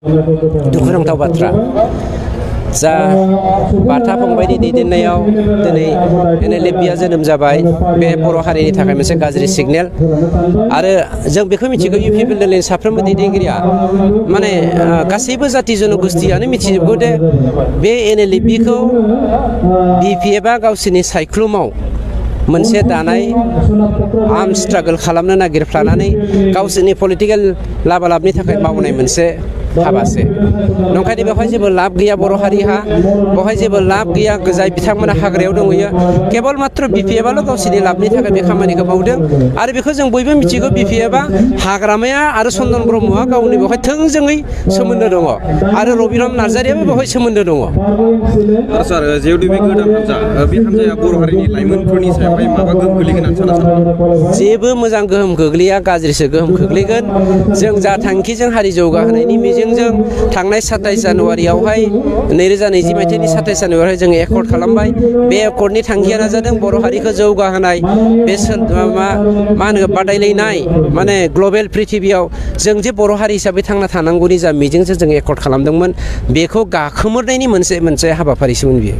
दुखुनांथाव बाथ्रा जा बाथा फंबायनि दैदेननायाव दिनै NLFआ जोनोम जाबाय बे बर' हारिनि थाखाय मोनसे गाज्रि सिगनेल आरो जों बेखौ मिथिगौ UPPLनि साफ्रोमबो दैदेनगिरिया माने गासैबो जाति जनगोष्ठीयानो मिथिजोबगौ दे बे NLFखौ BPFआ गावसोरनि सायख्लुमाव मोनसे दानाय आर्म स्ट्रागल खालामनो नागिरफ्लानानै गावसोरनि पलिटिकेल लाबालाबनि थाखाय मावनाय मोनसे हाबासो नंखायनो बेवहाय जेबो लाब गैया बर' हारिहा बेवहाय जेबो लाब गैया जाय बिथांमोना हाग्रायाव दंहैयो केबल मात्र BPFआल' गावसोरनि लाबनि थाखाय बे खामानिखौ मावदों आरो बेखौ जों बयबो मिथिगौ BPFआ हाग्रामाया आरो चन्दन ब्रह्मआ गावनि बेवहाय थोंजोङै सोमोन्दो दङ आरो रबिराम नार्जारियाबो बेवहाय सोमोन्दो दङ। सार जिहेतु बे गोदान हान्जा बे हान्जाया बर' हारिनि लाइमोनफोरनि सायावहाय माबा गोहोम गोग्लैगोन होनना सानो? जेबो मोजां गोहोम गोग्लैया गाज्रिसो गोहोम खोख्लैगोन। जों जा थांखिजों हारि जौगाहोनायनि मिजिंजों थांनाय 27 जानुवारियावहाय 2020 मायथाइनि 27 जानुवारियाव जों एकर्ड खालामबाय। बे एकर्डनि थांखियानो जादों बर' हारिखौ जौगाहोनाय बे मा होनो बादायलायनाय माने ग्लबेल पृथिबियाव जों जे बर' हारि हिसाबै थांना थानांगौनि जा मिजिंजों जों एकर्ड खालामदोंमोन बेखौ गाखोमोरनायनि मोनसे हाबाफारिसोमोन बियो।